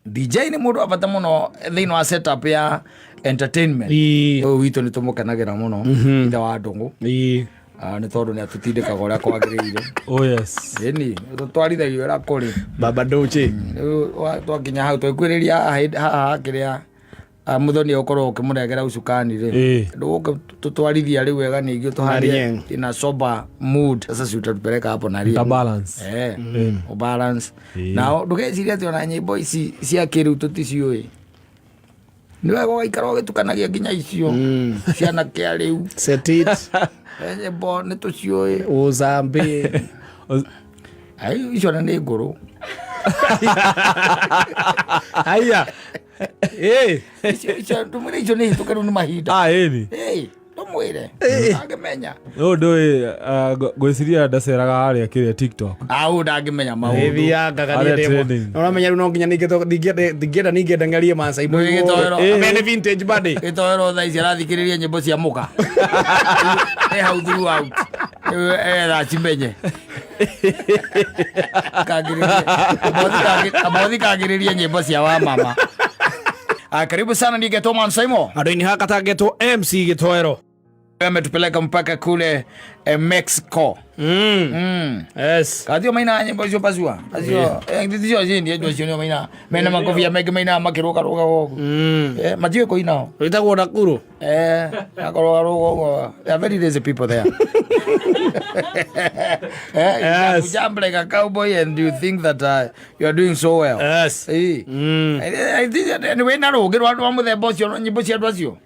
DJ nĩ mũndũ wa bata mũno thĩinĩ wa setup ya entertainment. Ũyũ witũ nĩ tũmũkenagĩra mũno, ithe wa ndũng'ũ. Ah, nĩ tondũ nĩ atũtindĩkaga ũrĩa kwagĩrĩire. Oh yes. Ĩni tũtwarithagio ũrĩa kũrĩ. Baba Doche. Rĩu twakinya hau twĩkwĩrĩria haha kĩrĩa, ah, mũthoni ũkorwo ũkĩmũnengera ucukani rĩ, ndũgũka tũtwarithia rĩu wega ningĩ ũtũharie Narieng. in a sober mood. Sasa si utatupeleka hapo Narieng. Ta balance. Eh, balance. Nao ndũgeciria atĩ ona nyĩmbo ici cia kĩrĩu tũticiũĩ. Nĩ wega ũgaikara ũgĩtukanagia nginya icio ciana kĩa rĩu. Set it. Eh, nyĩmbo nĩ tũciũĩ. Uzambi. Ai, icio na nĩ ngũrũ. Haya. Eh. Icio tũmwĩre icio nĩ hĩtũke rĩu nĩ mahinda. Ah, ĩni. Ĩĩ, tũmwĩre ndangĩmenya. Ũyũ ndũĩ, ngwĩciria ndaceraga harĩa kĩrĩa TikTok. Ah, ũyũ ndangĩmenya maũndũ. Thiangaga Harĩa niĩ ndĩ trending. Ũramenya rĩu no nginya ndingĩenda ningĩ ndengerie Maasai. Nĩ gĩtoero. Amene vintage buddy. Gĩtoero thaa ici arathikĩrĩria nyĩmbo cia mũka. Ĩ hau throughout. Rĩu etha acimenye. Kamũthikagĩrĩria nyĩmbo cia wa mama. Ah, karibu sana ndigetwo Man Saimo. Andũ-inĩ hakatangetwo MC Gĩtoero. Ametupeleka mpaka kule Mexico. Yes. Kathio maina nyĩmbo icio pasua. Acio icio cindi andũ acio nĩo maina mena makobia mengĩ maina makĩrũgarũga gũkũ. Eh, matiũĩ kũina. Rwĩtagwo Nakuru. Eh, akorogaroga ũguo. They are very lazy people there. Eh, you jump like a cowboy and you think that you are doing so well. Yes. Eh. I think that anyway na rũngĩ rwa rwa mũthemba ũcio nyĩmbo cia andũ acio.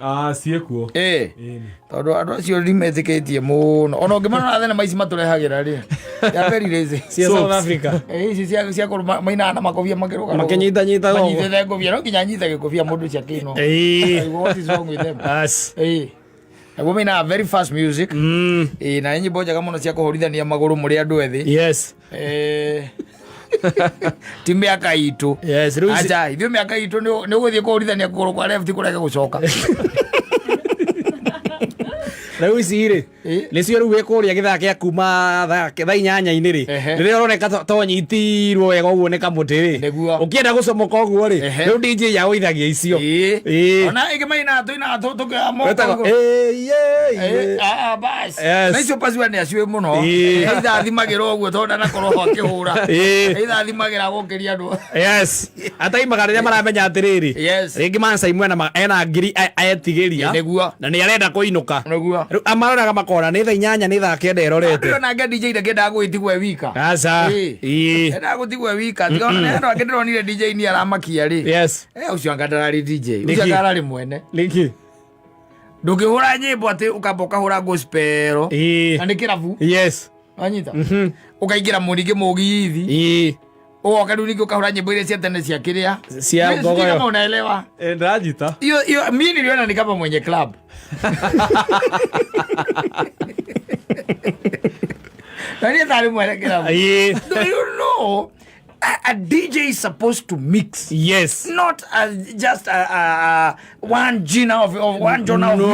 Ah, ciĩkuo. Eh. Ĩni. Tondũ andũ acio nĩmetĩkĩtie mũno. Ona ũngĩmarora thenema ici matũrehagĩra rĩ. They are very lazy. Cia South Africa. Eh, ici cia kũrũma mainaga na makobia makĩrũga. Makĩnyitanyitaga ũguo. Manyitĩte ngobia no nginya anyite gĩkobia mũndũ cia kĩno. What is wrong with them? Yes. Ĩĩ. Naguo mainaga very fast music. Ĩĩ, na nĩ nyĩmbo njega mũno cia kũhũrithania magũrũ mũrĩ andũ ethĩ. Yes. Eh, ti mĩaka itũ. Yes, rĩu ici- Acha, ithuĩ mĩaka itũ nĩ ũgũthiĩ kũhũrithania kũgũrũ kwa left kũrege gũcoka. Rĩu ici rĩ, nĩcio rĩu wĩ kũrĩa gĩthaa kĩa kuma thaa inyanya-inĩ rĩ, rĩrĩa ũroneka ta ũnyitirwo wega ũguo nĩ kamũtĩ rĩ, Nĩguo. ũkĩenda gũcomoka ũguo rĩ, rĩu DJ agũithagia icio. Ona ĩngĩ mainaga tũinaga tũkĩoya moko Wĩtagwo, ũguo. "Ĩ, ĩ, ĩ." Ah, bas. Yes. Na icio pasua nĩ aciũĩ mũno. Either athimagĩra ũguo tondũ ndanakorwo ho akĩhũra. Either athimagĩra gũkĩria andũ. Yes, ataimaga rĩrĩa maramenya atĩrĩrĩ, rĩngĩ Maasai mwena ena ngiri etigĩria. Nĩguo. Na nĩ arenda kũinũka. Nĩguo. Rĩu amaroraga makona nĩ thaa 8 nĩ thaa 9 ĩrorete. Andũ onake DJ ndangĩendaga gũgĩtigwo e wika. Aca. Endaga gũtigwo e wika. Tiga ona nĩ andũ angĩ ndĩronire DJ nĩ aramakia rĩ. Eh, ũcio anga ndararĩ DJ. Ũcio Nĩkĩ? anga ararĩ mwene. Nĩkĩ? Ndũngĩhũra nyĩmbo atĩ ũkamba ũkahũra gospel. Na nĩ kĩrabu. Wanyita? Ũkaingĩra mũringĩ mũgithi. Ũgoka rĩu ningĩ ũkahũra nyĩmbo iria cia tene cia kĩrĩa. Cia Mimi sijui ngogoyo. kama unaelewa. Eh, ndĩranyita. Hiyo hiyo mimi niliona ni kama mwenye club. Na niĩ tarĩ mwene kĩrabu. Do you know a DJ is supposed to mix? Not just a one genre of one genre of No.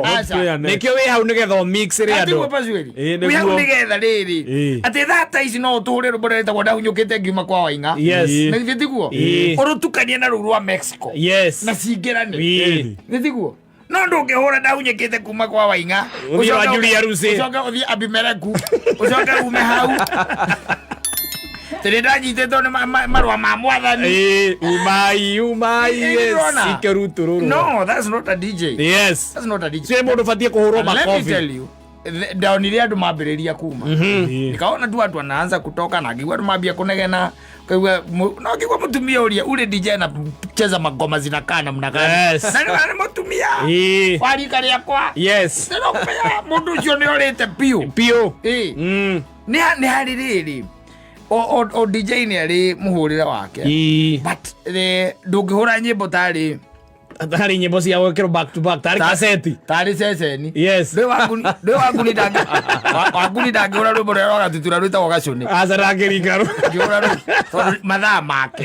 music. Aca. Play and next. Nĩkĩo wĩ hau nĩgetha ũmixĩre Atiguo andũ. Pasweri. Ĩĩ, Wĩ hau nĩguo. nĩgetha rĩrĩ. Ĩĩ. Atĩ thaa ta ici no ũtũhũre rwĩmbo rũrĩa rwĩtagwo ndahunyũkĩte ngiuma kwa Waing'a. Yes. Na githĩ tiguo? Ĩĩ. Ũrũtukanie na rũu rwa Mexico. Yes. Na cingĩrane. Ĩĩ. Nĩ tiguo? No ndũngĩhũra ndahunyũkĩte kuma kwa Waing'a. Ũthiĩ wa Julia Rusi. Ũcoke ũthiĩ Abimeleku. Ũcoke ume hau. Tĩrĩ ndanyitĩtwo nĩ marũa ma mwathani. Ĩĩ, umai umai. Ĩĩ, Yes. ndĩrona. Ikerutũrũrũ. No, that's not a DJ. Yes. That's not a DJ. Cio nĩ mũndũ ũbatiĩ kũhũrwo And let me makobi. tell you, ndonire andũ mambĩrĩria kuma. Nikaona tu watu wanaanza kutoka na ngigua andũ mambia kunegena kaigua no ngigua mũtumia ũrĩa ule DJ anacheza magoma zinakaa namna gani. Yes. Na nĩ mũtumia wa rika rĩakwa. Yes. Na no kũmenya mũndũ ũcio nĩ orĩte biũ. Biũ. Ĩĩ. Nĩ harĩ rĩrĩ o DJ nĩ arĩ mũhũrĩre wake. But ndũngĩhũra nyĩmbo tarĩ Tarĩ nyĩmbo cia gwĩkĩrwo back to back tarĩ kaseti. Tarĩ ceceni. Yes. Ndũĩ wanguni ndangĩhũra rwĩmbo rũrĩa rwa gatutura rwĩtagwo gacũnĩ. Aca ndangĩringa rũ. Ndangĩhũra rũu tondũ mathaa make.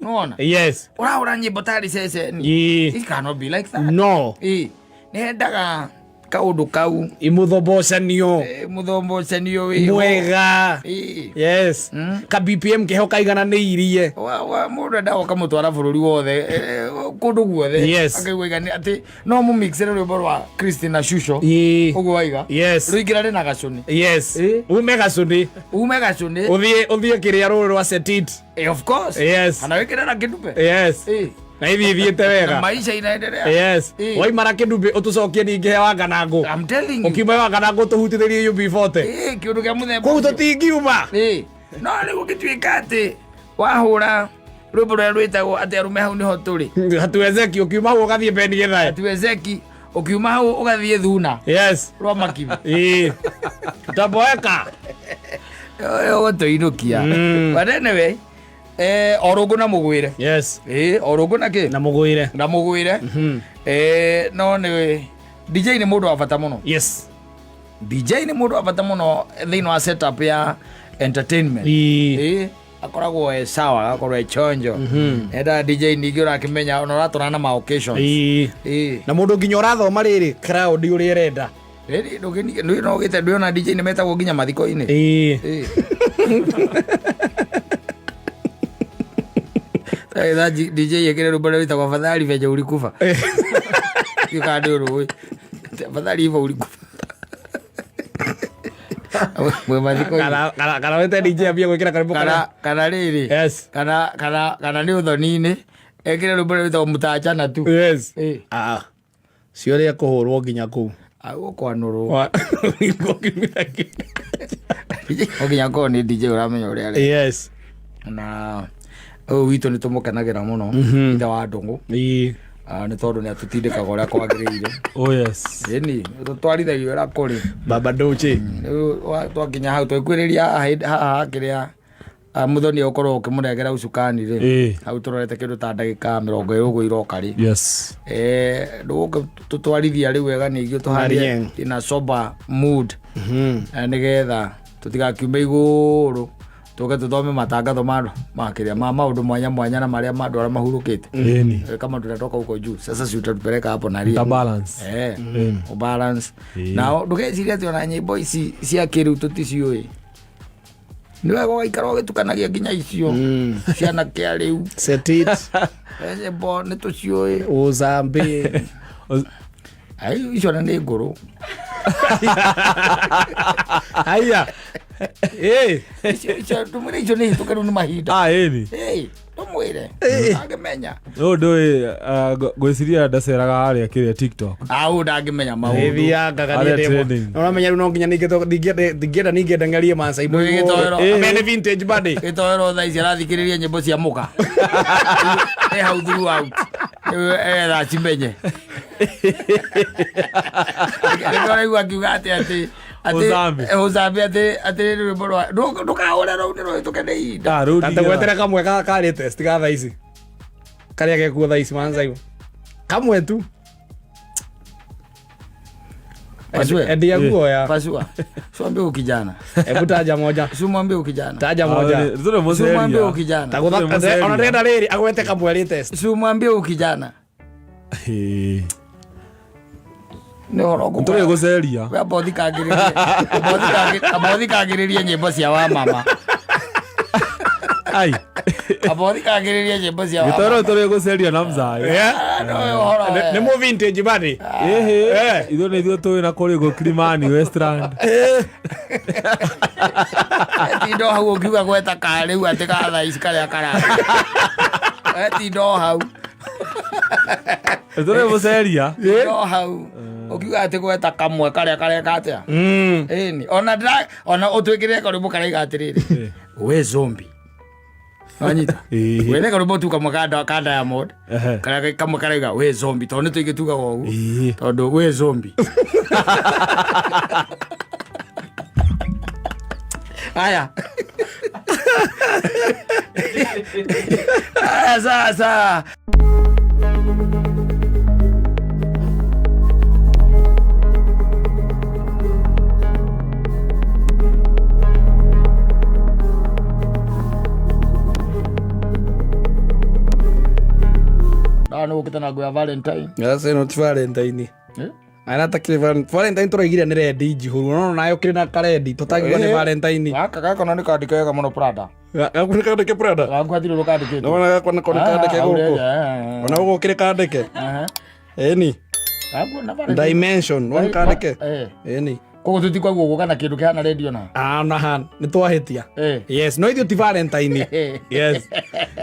Nĩwona? Yes. Ũrahũra nyĩmbo tarĩ ceceni. It cannot be like that. No. Ĩĩ. Nĩhendaga Kaũndũ kau Imũthombocanio. Mũthombocanio wĩho. Mwega. Ĩĩ. Yes, ka BPM keho kaigananĩirie. Mũndũ endaga ũkamũtwara bũrũri wothe, kũndũ guothe. Akaigua igani atĩ no mũmixere rwĩmbo rwa Christina Shusho. Ũguo waiga. Rũingĩrane na gacũnĩ. Ume gacũnĩ. Ume gacũnĩ. Ũthiĩ kĩrĩa rũrũ rwa Setit. Of course. Kana wĩkĩre na kĩndumbe. Na ithiĩ ithiĩte wega. Na maisha inaendelea. Waimara kĩndumbe ũtũcokie ningĩ he Wanganangũ. I'm telling you. Ũkiuma Wanganangũ tũhutithĩrie UB40. Kĩũndũ kĩa mũthemba Kũu ũcio. tũtingiuma. No rĩu ũngĩtuĩka atĩ wahũra rwĩmbo rũrĩa rwĩtagwo atĩ arũme hau nĩho tũrĩ. Hatuwezeki, ũkiuma hau ũgathiĩ Ben Githae. Hatuwezeki, ũkiuma hau ũgathiĩ Thuna. Rwa Makibi. Utaboeka. Ũgũtũinũkia. But anyway, o rũngũ na mũgwĩre. O rũngũ na kĩ? Na mũgwĩre. Na mũgwĩre. No nĩ DJ nĩ mũndũ wa bata mũno. DJ nĩ mũndũ wa bata mũno thĩinĩ wa setup ya entertainment. Akoragwo e sawa, agakorwo e chonjo. Enda DJ ningĩ ũrakĩmenya ona ũratwarana na ma occasions. Na mũndũ nginya ũrathoma rĩrĩ crowd ũrĩa ĩrenda. Rĩrĩ, ndũngĩ-, ndũĩ no ũgĩte, ndũĩ ona DJ nĩ metagwo nginya mathiko-inĩ. Tha DJ ekĩre rwĩmbo rũrĩa rwĩtagwo Afadhali venye ulikufa. Ndiũĩ kana nĩ ũrũĩ. Afadhali hivyo ulikufa. Mwĩ mathiko-inĩ. Kana wĩte DJ ambie gwĩkĩra karwĩmbo karĩa. Kana rĩrĩ. Kana nĩ ũthoni-inĩ, ekĩre rwĩmbo rũrĩa rwĩtagwo Mtaachana tu. Cio rĩa kũhũrwo nginya kũu. Agũkwanũrwo. Wa- O nginya korwo nĩ DJ ũramenya ũrĩa areka. Na ũyũ witũ nĩ tũmũkenagĩra mũno, ithe wa Ndũng'ũ. Nĩ tondũ nĩ atũtindĩkaga ũrĩa kwagĩrĩire. Oh, yes. Ĩni, tũtwarithagia ũrĩa kũrĩ. Baba Ndoche. Rĩu twakinya hau twakuhĩrĩria haha kĩrĩa, Muthoni ũkorwo ũkĩmũnengera ucukani rĩ. Hau tũrorete kĩndũ ta ndagĩka mĩrongo ĩrĩ ũguo iroka rĩ. Ndũgũka tũtwarithia rĩu wega ningĩ tũharie Marieng. in a sober mood. Nĩgetha tũtigakiume igũrũ tũke tũthome matangatho ma kĩrĩa, ma maũndũ mwanya mwanya na marĩa ma andũ arĩa mahurũkĩte. Kama tunatoka huko juu sasa si utatupeleka hapo na Ta balance. O balance. Na ndũgecirie atĩ ona nyĩmbo ici cia kĩrĩu tũticiũĩ. Nĩ wega ũgaikara ũgĩtukanagia nginya icio ciana kĩa rĩu. Set it. Nyĩmbo nĩ tũciũĩ. Uzambi. Ai, icio na nĩ ngũrũ. Haya. Icio, ndũmwĩre icio nĩ hĩtũke rĩu nĩ mahinda. Ĩni. Ndũmwĩre. Ndangĩmenya. No ndũĩ, ngwĩciria ndaceraga harĩa kĩrĩa TikTok. Ũyũ ndangĩmenya maũndũ. Ĩthiangaga Harĩa niĩ ndĩ trending. Na ũramenya rĩu no nginya ndingĩenda ningĩ ndengerie Maasai Ndũĩ mũno. gĩtoero. Ambe nĩ vintage buddy. Gĩtoero thaa ici arathikĩrĩria nyĩmbo cia mũka. Hau throughout. Rĩu etha acimenye. Nĩkĩo ũraigua akiuga atĩ Ũzambi. Ũzambi atĩ rwĩmbo rwa ndũkahũre rũu nĩ rũhĩtũke nĩ ihinda. Rũu Ta ndingĩra. tũgwetere kamwe ka latest ga thaa ici. Karĩa gekuo thaa ici Maasai. Kamwe tu. Pasue. Endia guoya. Pasua. Siwambie ukijana. Hebu taja moja. Siwambie ukijana. Taja moja. Nĩ tũrĩ Siwambie mũceria. ukijana. Tagũtha- Tũrĩ mũceria. Ona ndĩrenda rĩrĩ agwete kamwe latest. Siwambie ukijana. Nĩ ũhoro Tũrĩ ngũkwĩra. gũceria. We amba ũthikagĩrĩrie. Amba ũthikagĩrĩrie nyĩmbo cia wa mama. Ai. Amba ũthikagĩrĩrie nyĩmbo cia wa Gĩtoro mama. tũrĩ gũceria na mzai. No ũhoro we. Nĩ mũ vintage buddy. Ithuĩ nĩ ithuĩ tũĩ na kũrĩ gũ Kilimani Westland. Tinda o hau ũkiuga gweta ka rĩu atĩ ka thaa ici karĩa kara. Tinda o hau. Tũrĩ mũceria. Tinda o hau. Ũkiuga atĩ gweta kamwe karĩa kareka atĩa. Ĩni. Ona ndĩra, ona ũtwĩkĩrĩre karwĩmbo karaiga atĩrĩrĩ. We zombie. Wanyita? Wethe karwĩmbo tu kamwe ka Diamond. Karĩa kamwe karaiga we zombie tondũ nĩ tũingĩ tugaga ũguo. Tondũ we zombie. Haya. Haya sasa. Ndawa nĩ ũkĩte na nguo ya Valentine. Sasa ĩno ti Valentine. Arata kĩrĩ Valentine tũraigire nĩ rendi njihũru no nayo kĩrĩ na karendi tũtangiuga nĩ Valentine. Gaka gaka no nĩ kandĩke wega mũno Prada. Gaku nĩ kandĩke Prada. Gaku hatirĩ ũndũ kandĩkĩtwo. Nĩwona gakwa nako nĩ kandĩke gũkũ. Ona gũkũ kĩrĩ kandĩke. Ĩni. Gaku na Valentine. Dimension no nĩ kandĩke. Ĩni. Koguo tũtikwagwo gũka na kĩndũ kĩhana redio na. Ah na han nĩ twahĩtia. Eh. Yes, no ithuĩ ti Valentine. Yes.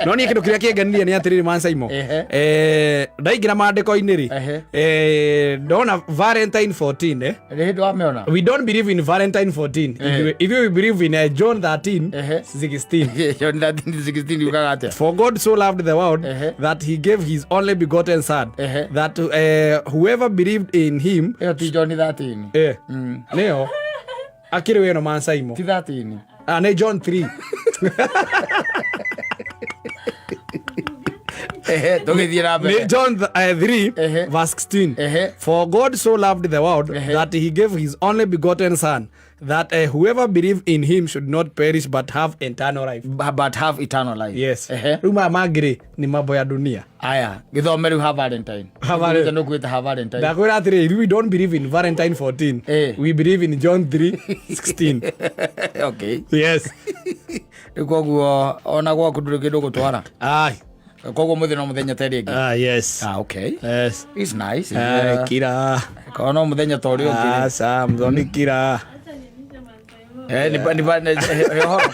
No niĩ kĩndũ kĩrĩa kĩngenirie nĩ atĩrĩrĩ man Saimo. Ehe. Eh, ndaingĩra maandĩko-inĩ rĩ. Ehe. Eh, ndona Valentine 14 eh. Nĩ hĩndĩ wamĩona. We don't believe in Valentine 14. Eh. If we believe in John 13, Ehe. 16. John 13:16 yugaga atĩa? For God so loved the world Ehe. that he gave his only begotten son, Ehe. that whoever believed in him, Ĩyo ti John 13. eh, nĩyo akĩrĩ wĩno man Saimo. Ti 13. Ah, nĩ John 3. Ehe, tũgĩthiĩ na mbere. Nĩ John 3 Ehe. verse 16. Ehe. For God so loved the world Ehe. that he gave his only begotten son, that whoever believe in him should not perish but have eternal life. But have eternal life. Yes. Ehe. Rĩu maya mangĩ rĩ nĩ mambo ya dunia. Aya, gĩthome rĩu ha Valentine. Ha Valentine. Nĩ ũkuĩte ha Valentine. Ndakwĩra atĩrĩrĩ, we don't believe in Valentine 14. Eh. We believe in John 3 16. Okay. Yes. Rĩu koguo ona gwaku ndũrĩ kĩndũ ũgũtwara. Ai. Koguo mũthĩ no mũthenya ta ĩrĩa ĩngĩ. Ah, yes. Ah, okay. Yes. It's nice. Ai, kira. Korwo no mũthenya ta ũrĩa ũngĩ. Ah, Sam, thoni kira. Eh, nĩ nĩ nĩ ũhoro.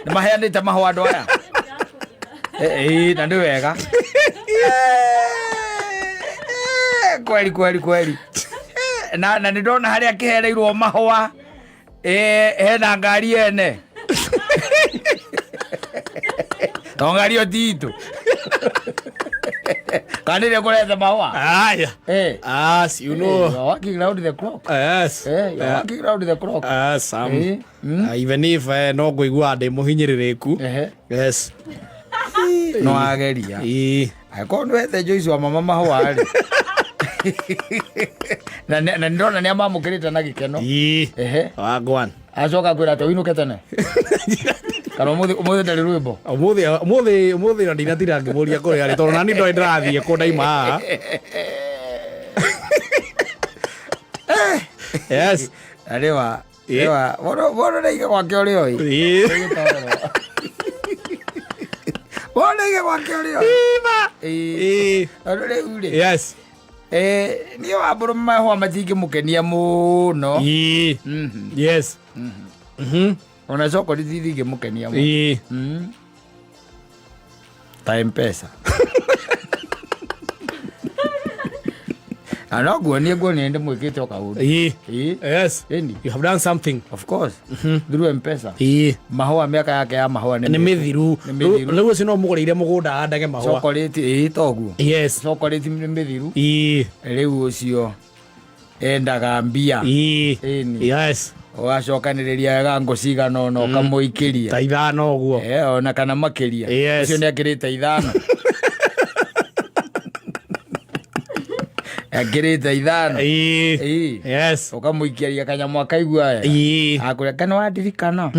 Nĩ maheanĩte mahũa andũ aya. Eh, eh, na nĩ wega. Eh, kweli kweli kweli. Eh, na nĩ ndona harĩa kĩhereirwo mahũa. Eh, hena ngari ene. To ngari ĩyo ti itũ. Kana nĩrĩo kũretha mahũa? Aya. Eh. As you know. You are working round the clock. Yes. Eh, you are working round the clock. Ah, Sam. Eh, Ah, even if no ngũigua ndĩ mũhinyĩrĩrĩku. Ehe. Yes. No ageria. Ii. Angĩkorwo nĩ wethe Joyce wa mama mahũa rĩ. Na nĩ ndĩrona nĩ amamũkĩrĩte na gĩkeno. Ii. Ehe. Wagwan. Acoka kwĩra atĩ ũinũke tene. Kana ũmũthĩ ũmũthĩ ndarĩ rwĩmbo. Ũmũthĩ ũmũthĩ ũmũthĩ na ndinatinda ngĩmũria kũrĩa arĩ tondũ nani ndoĩ ndĩrathiĩ kũ ndaima haha. Yes. Na rĩwa Eh. rĩwa mũndũ nĩaige gwake ũrĩa oĩ. Ii. Mũndũ nĩaige gwake ũrĩa oĩ. Ĩĩ. Ii. Tondũ rĩu rĩ. Yes. Eh, niĩ wambũrũ mahũa matingĩmũkenia mũno. Ii. Yes. Ona chocolate itingĩmũkenia mũno. Ii. Ta mpesa. Na no nguonie nguonie ndĩmwĩkĩte o kaũndũ. Ii. Ĩĩ. Yes. Ĩni. You have done something. Of course. Through mpesa. Ii. Mahũa mĩaka yake ya mahũa Nĩ mĩthiru. Nĩ mĩthiru. Rĩu ũcio no mũgũrĩire mũgũnda ahandage mahũa. Chocolate ĩĩ toguo. Yes. Chocolate nĩ mĩthiru. Ii. Rĩu ũcio endaga mbia. Ii. Ĩni. Yes. Ũgacokanĩrĩria wega ngũ cigana ũna ũkamũikĩria. Ta ithano ũguo. Eh, ona kana makĩria. Yes. Ũcio nĩ akĩrĩte ithano. Akĩrĩte ithano. Ii. Ĩĩ. Yes. Ũkamũikĩria kanyamũ akaigua wega. Ii. Akũrĩa kana wandirikana.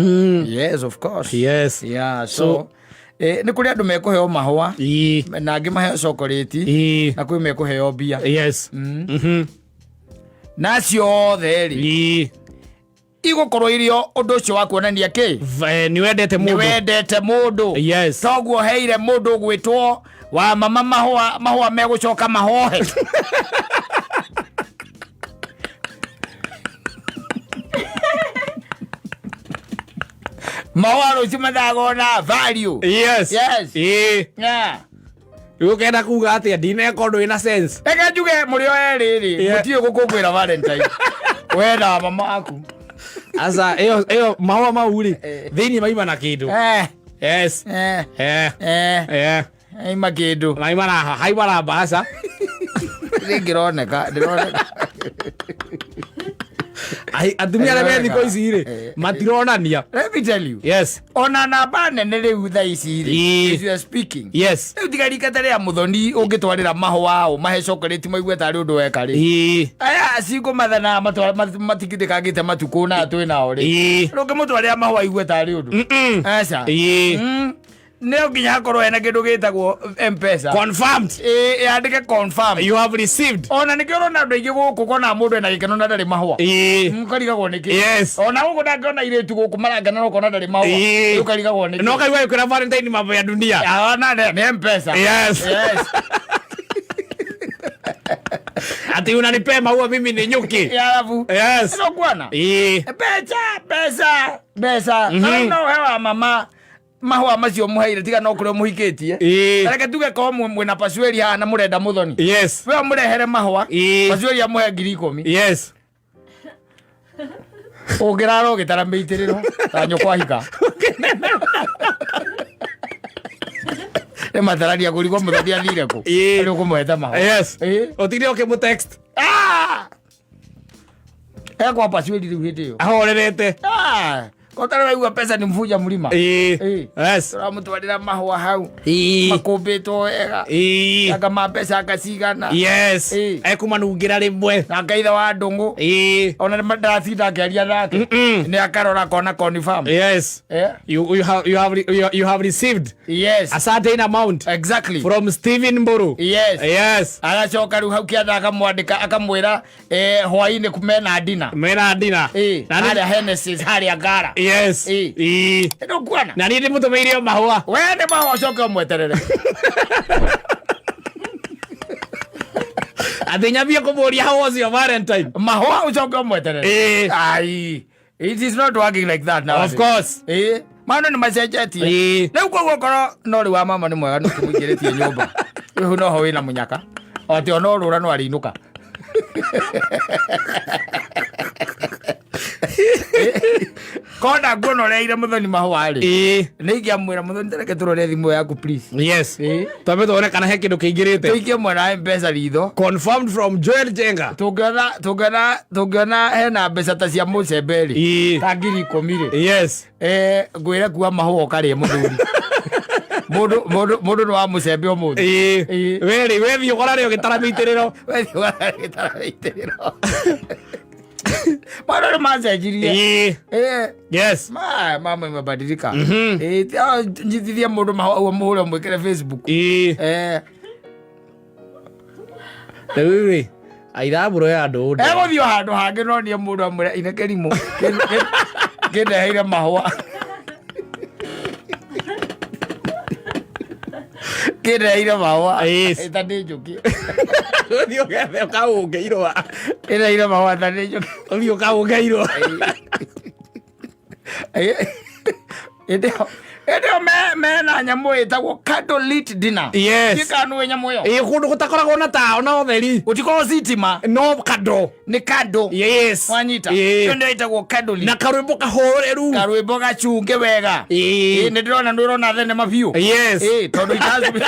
Yes, of course. Yes. Yeah, so nĩ kũrĩ andũ mekũheo mahũa Ii. na angĩ maheo chocolate Ii. na kwĩ mekũheo mbia. Yes. Mhm. Na acio othe rĩ Ii. igũkorwo irio ũndũ ũcio wa kuonania kĩ Nĩ wendete nĩ mũndũ. wendete mũndũ. Yes. Toguo heire mũndũ ũgwĩtwo wa mama mahũa mahũa megũcoka mahohe. Mahũa rũciũ mathagwo na value. Yes. Yes. Ii. Yeah. Rĩu ũkenda kuga atĩa ndineka ũndũ wĩna sense. Reke njuge mũrĩ o erĩ rĩ Yeah. mũtiũĩ gũkũngũĩra Valentine. We na mama waku. Aca ĩyo ĩyo mahũa mau rĩ thĩinĩ maima na kĩndũ. Eh, Yes. eh, Eh. eh, Eh. aima kĩndũ. Maima na haima na mbaca. Ndĩroneka, ndĩroneka. Ai, atumia arĩa me thikũ ici rĩ matironania. Let me tell you. Yes. Ona namba nene rĩu thaa ici rĩ Ii. as you are speaking. Yes. Rĩu tiga rika ta rĩa mũthoni ũngĩtwarĩra mahũa ũ mahe chocolate maigue tarĩ ũndũ weka rĩ. Ii. Aya cingũmathana matikindĩkangĩte matukũ na twĩ nao rĩ. Ii. Ndũngĩmũtwarĩra mahũa aigue tarĩ ũndũ. Mm-mm. Aca. Ii. No nginya hakorwo hena kĩndũ gĩtagwo Mpesa. Confirmed. Ĩ, yandĩke confirm. You have received. Ona nĩkĩo ũrona andũ aingĩ gũkũ kona mũndũ ena gĩkeno na ndarĩ mahũa. Ũkarigagwo nĩkĩ. Ona gũkũ ndangĩona airĩtu gũkũ marangana no ũkona ndarĩ mahũa. Ũkarigagwo nĩkĩ. No kaigua kwĩra Valentine mambo ya dunia. Ah, na nĩ Mpesa. Yes. Yes. Ati unanipea maua mimi ni nyuki. Alafu. Yes. No kuona. Mbeca, mbeca, mbeca. Mm No hewa mama mahũa macio mũheire tiga no kũrĩa mũhikĩtie. Reke tuge ko mwĩna Pasueli haha na mũrenda mũthoni. Yes. We mũrehere mahũa. Pasueli amũhe 10,000. Yes. Ũngĩrara ũgĩtara mĩitĩrĩro ta nyũkwa ahika. Nĩ matarania kũrigwo mũthoni athire kũ. Nĩ ũkũmũhete mahũa. Yes. Ũtinde ũkĩmũ text. Ah! Ekwa Pasueli rĩu hĩndĩ ĩyo. Ahorerete. Ah! Kotara waigua pesa ni mvuja mlima. Yes. Ũramũtwarĩra mahũa hau. Makũmbĩtwo wega. Anga ma mbeca akacigana. Yes. Ekũmanungĩra rĩmwe. Na ngaithe wa ndũng'ũ. Ona nĩ ndaratinda akĩaria nake. Nĩ akarora akona confirm. Yes. You have received. Yes. A certain amount. Exactly. From Stephen Mburu. Yes. Yes. Agacoka rĩu hau kĩanda akamwandĩka akamwĩra hwainĩ mena dina. Mena dina. Na harĩa Genesis harĩa Ngara. Yes. Ndũkuona? Na niĩ ndĩmũtũmĩire o mahũa. We nĩ mahũa ũcoke ũmweterere. Atĩ nyambie kũmũria how was your Valentine? Mahũa ũcoke ũmweterere. Ai. It is not working like that now. Of course. Maũndũ nĩ macenjetie. Rĩu koguo korwo no rĩu wa mama nĩ mwega nĩ ũkĩmũingĩrĩtie nyũmba. Rĩu noho wĩna mũnyaka. Atĩ ona ũrũra no arĩinũka. Konda nguona ũreheire mũthoni mahũa rĩ. Nĩ ingĩamwĩra mũthoni tareke tũrore thimũ yaku please. Yes. Twambe tuone kana he kĩndũ kĩingĩrĩte. Tũikie mwena wa Mpesa ritho. Confirmed from Joel Jenga. Tũngĩona hena mbeca ta cia mũcembe rĩ. Ta 10,000 rĩ. Yes. Ngwĩre kua mahũa ũkarĩe mũthuri. Mũndũ nĩ wa mũcembe ũmũthĩ. Werĩ wethiĩ ũkorare ũgĩtara mĩitĩrĩro. Wethiĩ ũkorare ũgĩtara mĩitĩrĩro. Maũndũ nĩ macenjirie. Yes. Mambo imebadilika. Nyitithia mũndũ mahũa ũguo mũhũre mwĩkĩre Facebook. Rĩu rĩ aithambũro ya andũ ndĩ. Egũthiĩ o handũ hangĩ no niĩ mũndũ amwĩre ine kĩrimũ kĩndeheire mahũa. Kĩndeheire mahũa. Ĩta nĩ njũkĩ. Ũthiĩ ũgethe ũkaũnge irũa. Kĩndeheire mahũa ta nĩ njũkĩ. Ũthiĩ ũkaũnge irũa. Hĩndĩ ĩyo mena nyamũ ĩtagwo candlelit dinner. Yes. Ndiũĩ kana nĩũĩ nyamũ ĩyo. Ĩ kũndũ gũtakoragwo na tawa na ũtheri. Gũtikoragwo sitima. No kando. Nĩ kando. Yes. Wanyita. Ĩyo nĩyo ĩtagwo candlelit. Na karwĩmbo kahoreru. Karwĩmbo gacunge wega. Nĩ ndĩrona nĩ ũrona thenema biũ. Yes. Tondũ itacu.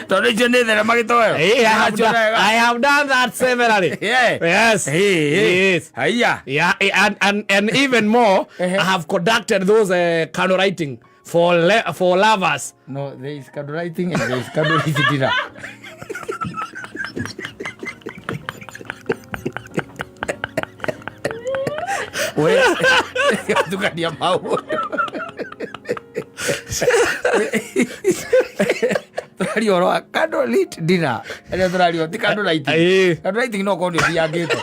Tondũ icio nĩ thenema gĩtoero. I have done that severally. Yes. Yes. Haiya. Yeah, and even more, I have conducted those candle writing for lovers. No, there is candle writing and there is candle dinner. We, tukania maũndũ. Tũraria ũhoro wa candlelit dinner. Ĩrĩa tũraria ti candle lighting. Candle lighting no ũkorwo nĩ ũthiangĩte.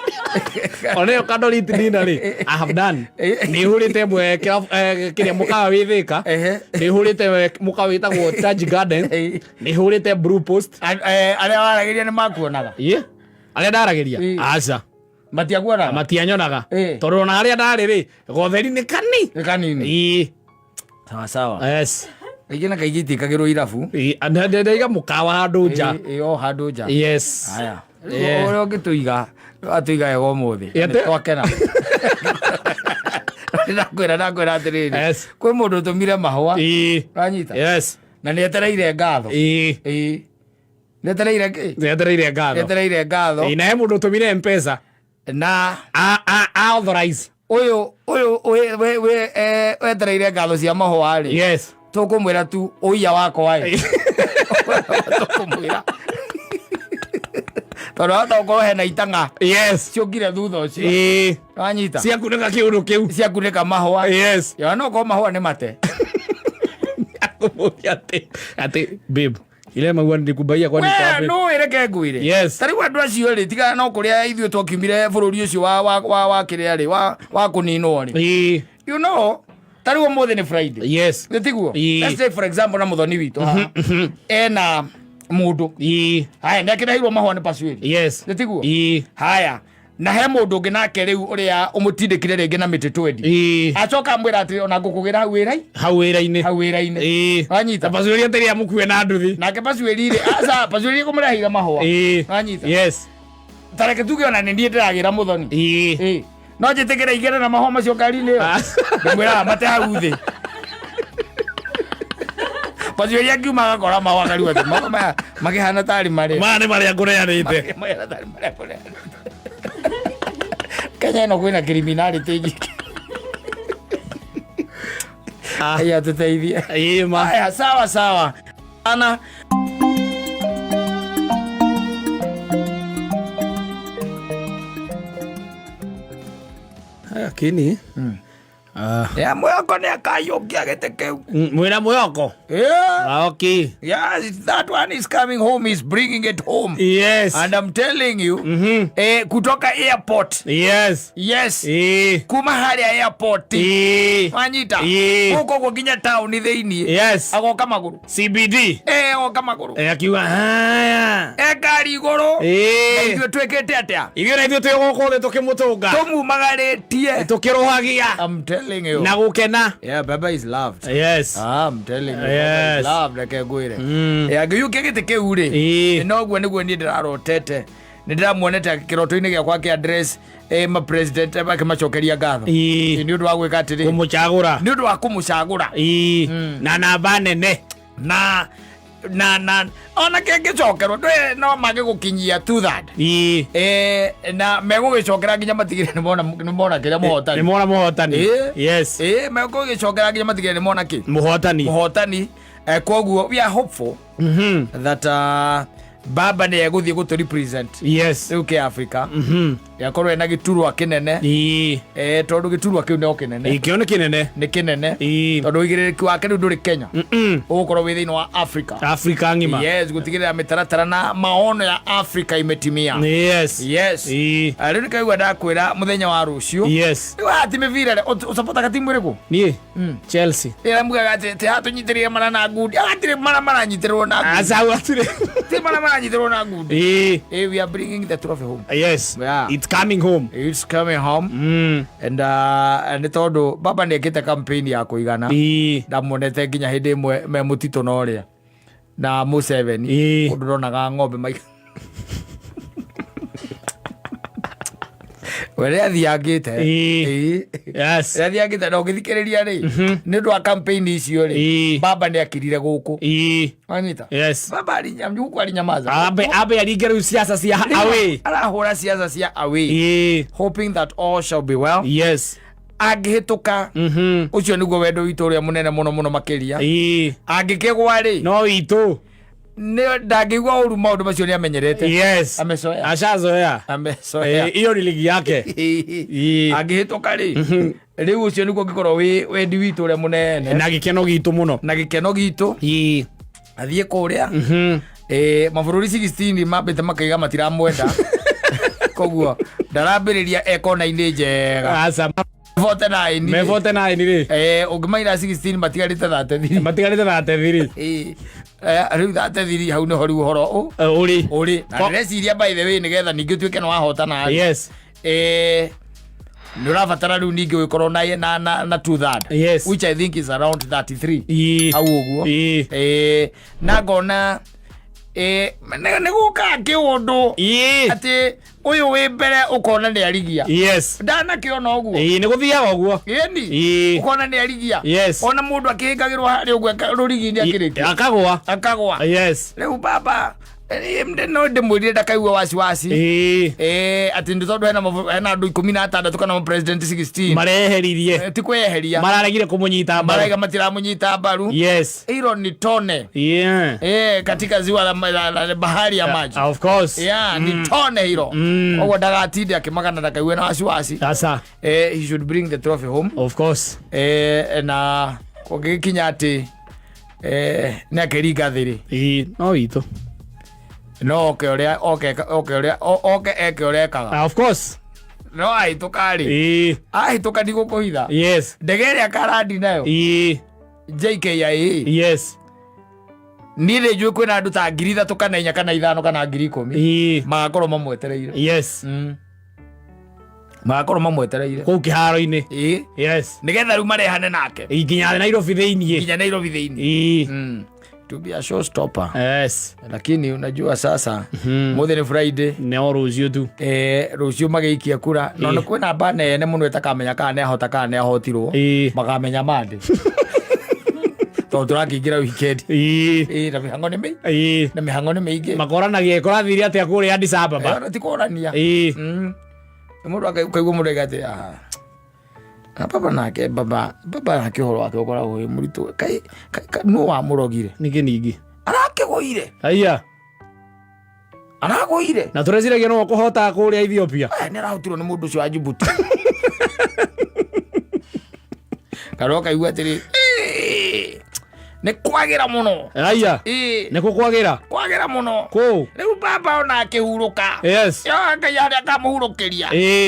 Ona ĩyo candlelit dinner rĩ, I have done. Nĩ hũrĩte ĩmwe kĩrĩa mũkawa wĩ Thĩka. Nĩ hũrĩte mũkawa wĩtagwo Taj Garden. Nĩ hũrĩte Blue Post. Arĩa waragĩria nĩ makuonaga? Arĩa ndaragĩria? Aca. Matiakuonaga? Matianyonaga. Tondũ ona harĩa ndarĩ rĩ, gotheri nĩ kani. Nĩ kanini. Sawa sawa. Yes. Kaingĩ na kaingĩ itiĩkagĩrwo irabu. Ndaiga mũkawa handũ nja. O handũ nja. Yes. Haya. Ũrĩa ũngĩtũiga, atũiga wega ũmũthĩ. Nĩ twakena. Ndakwĩra atĩrĩrĩ. Kwĩ mũndũ ũtũmire mahũa. Ũranyita? Yes. Na nĩ etereire ngatho. Nĩ etereire kĩ? Nĩ etereire ngatho. Nĩ etereire ngatho. Na he mũndũ ũtũmire Mpesa. Na authorize. Ũyũ wetereire ngatho cia mahũa rĩ. Yes. Tũkũmwĩra tu ũiya wakwa ĩ. Tondũ hata gũkorwo hena itang'a Yes. ciũkire thutha ũcio. Ĩĩ. Wanyita. Ciakunĩka kĩũndũ kĩu. Ciakunĩka mahũa. Yes. Ya no korwo mahũa nĩ mate. Akũmũria atĩ babe, ile maua nilikubaia kwani We iko wapi? no ĩreke ngwĩre. Yes. Ta rĩu andũ acio rĩ tiga no kũrĩa ithuĩ twakiumire bũrũri ũcio wa kĩrĩa rĩ wa kũninwo rĩ. Ĩĩ. You know, ta rĩu ũmũthĩ nĩ Friday. Yes. Nĩ tiguo? Ĩĩ. Let's take for example na mũthoni witũ haha. Ena mũndũ. Ĩĩ. Haya, nĩ akĩreheirwo mahũa nĩ Pasueli. Yes. Nĩ tiguo? Ĩĩ. Haya, na he mũndũ ũngĩ nake rĩu ũrĩa ũmũtindĩkire rĩngĩ na mĩtĩ twendi. Ĩĩ. Acoka amwĩra atĩ ona ngũkũgĩra hau wĩra Hau wĩra-inĩ. hau wĩra-inĩ. Ĩĩ. Wanyita? Na Pasueli atĩrĩ amũkue na nduthi. Nake Pasueli rĩ, aca Pasueli kũmũreheire mahũa. Ĩĩ. Wanyita? Yes. Ta reke tuge ona nĩ niĩ ndĩragĩra mũthoni. Ĩĩ. Ĩĩ. No njĩtĩkĩre igere na mahũa macio ngari-inĩ ĩyo. Ah. Ndĩmwĩraga mate hau thĩ. Pasueli akiuma agakora mahũa akarigwo atĩ mahũa maya makĩhana tarĩ marĩa. Maya nĩ marĩa ngũneanĩte. Mahana tarĩ marĩa ngũneanĩte. Kenya ĩno kwĩna criminality nyingĩ. Ah. Aya tũteithie. Ĩĩ ma. Haya, sawa sawa. Ana Lakini ya mwĩhoko nĩ akayũngia gĩtĩ kĩu. mwĩna mwĩhoko. Yeah. Okay. Yes, that one is coming home, is bringing it home. Yes. And I'm telling you, kutoka airport. Yes. Yes. Ĩĩ. Kuma harĩa airport. Ĩĩ. Wanyita. Ĩĩ. Gũkũ ũguo nginya taũni thĩiniĩ. Yes. Agoka magũrũ. CBD. Agoka magũrũ. Akiuga haya. E ngari igũrũ. Na Ĩĩ. ithuĩ twĩkĩte atĩa? Ithuĩ na ithuĩ twĩ gũkũ thĩ tũkĩmũtũnga. Tũmumagarĩtie. Tũkĩrũhagia. I'm telling you. Na gũkena. Yeah, Baba is loved. Yes. I'm telling you, Baba is Yes. loved, reke ngwĩre. Angĩiyũkia gĩtĩ kĩu rĩ, Ĩĩ. noguo nĩguo niĩ ndĩrarotete. Nĩ ndĩramuonete kĩroto-inĩ gĩakwa kĩa address ma president akĩmacokeria ngatho. Ĩĩ. Nĩ ũndũ wa gwĩka atĩrĩ, Kũmũcagũra. nĩ ũndũ wa kũmũcagũra. Ĩĩ. Na namba nene. Na ona kĩngĩcokerwo ndũĩ no mangĩgũkinyia two third. Ĩĩ. Na megũgĩcokera nginya matigĩrĩre nĩmona kĩrĩa mũhotani. Nĩ mona mũhotani. Ĩĩ. Yes. Ĩĩ, megũgĩcokera nginya matigĩrĩre nĩmona kĩ Mũhotani. mũhotani. Koguo we are hopeful that baba nĩ egũthiĩ gũtũ represent Yes. rĩu kĩ Africa. Yakorwo ena gĩturwa kĩnene. Ĩĩ. Tondũ gĩturwa kĩu no kĩnene. Ĩĩ, kĩo nĩ kĩnene. Nĩ kĩnene. Ĩĩ. Tondũ ũigĩrĩrĩki wake rĩu ndũrĩ Kenya. Ũgũkorwo wĩ thĩinĩ wa Africa. Africa ng'ima. Yes, gũtigĩrĩra mĩtaratara na maono ya Africa imetimia. Yes. Yes. Ĩĩ. Rĩu nĩkaigua ndakwĩra mũthenya wa rũciũ. Yes. Rĩu haha ti mĩbira rĩ, ũcapotaga timu ĩrĩkũ? Niĩ. Chelsea. Ĩrĩa mugaga atĩ atĩ haha tũnyitĩrĩire mara na ngundi. Hatirĩ mara maranyitĩrĩrwo na ngundi. Aca hatirĩ. Ti mara maranyitĩrĩrwo na ngundi. Ĩĩ. We are bringing the trophy home. Yes. Yeah. It's coming home. It's coming home. And nĩ tondũ baba nĩ ekĩte campaign ya kũigana. Ĩĩ. Ndamuonete nginya hĩndĩ ĩmwe me mũtitũ na ũrĩa na Museveni. Ĩĩ. Ũndũ ndonaga ng'ombe maika. We nĩ athiangĩte. Ĩĩ. Ĩĩ. Yes. Nĩ athiangĩte na ũngĩthikĩrĩria rĩ, nĩ ũndũ wa campaign icio rĩ, Ĩĩ. baba nĩ akirire gũkũ. Ĩĩ. Wanyita? Yes. Baba gũkũ arinyamaza. Ambe aringe rĩu siasa cia away. Arahũra siasa cia away. Ĩĩ. Hoping that all shall be well. Yes. Angĩhĩtũka, ũcio nĩguo wendo witũ ũrĩa mũnene mũno mũno makĩria. Ĩĩ. Angĩkĩgwa rĩ, No witũ. nĩ ndangĩigua ũru maũndũ macio nĩ amenyerete. Yes. Amezoea. Ashazoea. Amezoea. Hiyo ni ligi yake. Ĩĩ. Angĩhĩtũka rĩ, rĩu ũcio nĩguo ũngĩkorwo wĩ wendi witũ ũrĩa mũnene. Na gĩkeno gitũ mũno. Na gĩkeno gitũ. Ĩĩ. Athiĩ kũrĩa. Mabũrũri 16 mambĩte makaiga matiramwenda. Koguo ndarambĩrĩria e kona-inĩ njega. Aca. 49. Me 49 rĩ. Ũngĩmaira 16 matigarĩte 33. Matigarĩte 33. Rĩu 33 hau nĩho rĩu ũhoro Ũrĩ. ũrĩ. Na ndĩreciria by the way nĩgetha ningĩ ũtuĩke nĩ wahotana rĩ. Yes. Nĩ ũrabatara rĩu ningĩ ũgĩkorwo na two third. Yes. Which I think is around 33. Ĩĩ. Hau ũguo. Ĩĩ. Na ngona nĩ gũkaga kĩũndũ Ĩĩ. atĩ ũyũ wĩ mbere ũkona nĩ arigia. Yes. Ndanakĩona ũguo. Ĩĩ, nĩ gũthiaga ũguo. Ĩni. Ĩĩ. Ũkona nĩ arigia. Yes. Ona mũndũ akĩhĩngagĩrwo harĩa ũguo rũrigi-inĩ akĩrĩkia. Akagwa. Akagwa. Yes. Rĩu baba No ndĩmwĩrire ndakaigua wasiwasi. Ĩĩ. Atĩ nĩ tondũ hena andũ 16 kana president 16 Mareheririe. Ti kweheria. Mararegire kũmũnyita mbaru. Maraiga matiramũnyita mbaru. Yes. Hilo ni tone. Yeah. Katika ziwa la bahari ya maji. Of course. Yeah, ni tone hilo. Koguo ndagatinde akĩmagana ndakaigue na wasiwasi. Sasa. He should bring the trophy home. Of course. Na kũngĩgĩkinya atĩ nĩ akĩringa thĩrĩ. Ĩĩ, no witũ. No oke ũrĩa oke oke ũrĩa oke eke ũrĩa ekaga. Of course. No ahĩtũka rĩ. Ĩĩ. Ahĩtũka ndigũkũhitha. Yes. Ndege ĩrĩa karandi nayo. Ĩĩ. JKIA. Yes. Niĩ nĩ njũĩ kwĩna andũ ta 3,000 kana 4 kana 5 kana 10,000. Ĩĩ. Magakorwo mamwetereire. Yes. Magakorwo mamwetereire. Kũu kĩharo-inĩ. Ĩĩ. Yes. Nĩgetha rĩu marehane nake. Ĩĩ, nginya Nairobi thĩiniĩ. Nginya Nairobi thĩiniĩ. Ĩĩ. To be a showstopper. Yes. Lakini unajua sasa muthi ni Friday. No rũciũ tu. Rũciũ magĩikia kura no nĩ kwĩna mba nene mũno ĩtakamenya kana nĩahota kana nĩahotirwo. Makamenya Monday. Tondũ tũrakĩingĩra weekend. Na mĩhang'o nĩ mĩingĩ. Na mĩhang'o nĩ mĩingĩ. Makoranagia kũrathire atĩa kũrĩa Addis Ababa. Ti kũrania. Mũndũ akaigua mũndũ aiga atĩ, baba nake, baba nake ũhoro wake ũkoragwo wĩ mũritũ. Kaĩ, nũ wamũrogire? Ningĩ ningĩ. Arakĩgũire. Aya. Aragũire. Na tũreciragia no kũhota kũrĩa Ethiopia. Nĩ arahotirwo nĩ mũndũ ũcio wa Djibouti. Kana ũkaigua atĩrĩ, nĩ kwagĩra mũno. Aya. Nĩ kũ kwagĩra? Kwagĩra mũno. Kũ? Rĩu baba ona akĩhurũka. Yes. Yo, Ngai harĩa akamũhurũkĩria.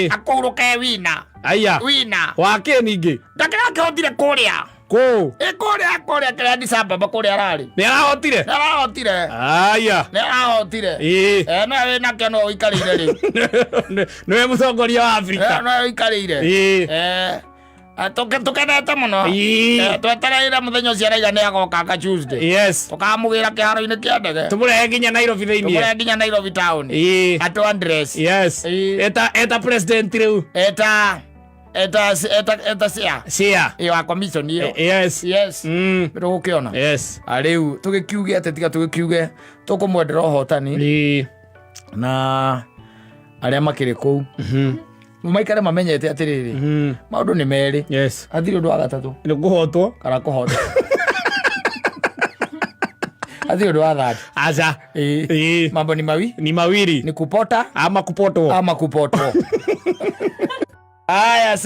Akũhurũke wina. Aya. Wina. Wake ningĩ? Ndakĩra akĩhotire kũrĩa. Kũ? Kũrĩa, kũrĩa Addis Ababa kũrĩa ararĩ. Nĩ arahotire? Nĩ arahotire. Aya. Nĩ arahotire. No wĩna kĩo no ũikarĩire rĩu. Nĩwe mũtongoria wa Afrika. No ũikarĩire. Tũkenete mũno. Twetereire mũthenya ũcio araiga nĩ agoka ka Tuesday. Yes. Tũkamũgĩra kĩharo-inĩ kĩa ndege. Tũmũrehe nginya Nairobi thĩiniĩ. Tũmũrehe nginya Nairobi town. Atũ address. Yes. Eta president rĩu. Eta cia. Cia. Wa commission ĩyo. Yes. Yes. Rũgũkĩona. Yes. Rĩu tũgĩkiuge atĩ tiga tũgĩkiuge tũkũmwendera ũhotani. Na arĩa makĩrĩ kũu. Maikare mamenyete atĩrĩrĩ. Maũndũ nĩ merĩ. Yes. Hatirĩ ũndũ wa gatatũ. Nĩ kũhotwo. Kana kũhotwo. Hatirĩ ũndũ wa third. Aca. Mambo ni mawi. Ni mawili. Ni kupota. Ama kupotwo. Ama kupotwo. Aya.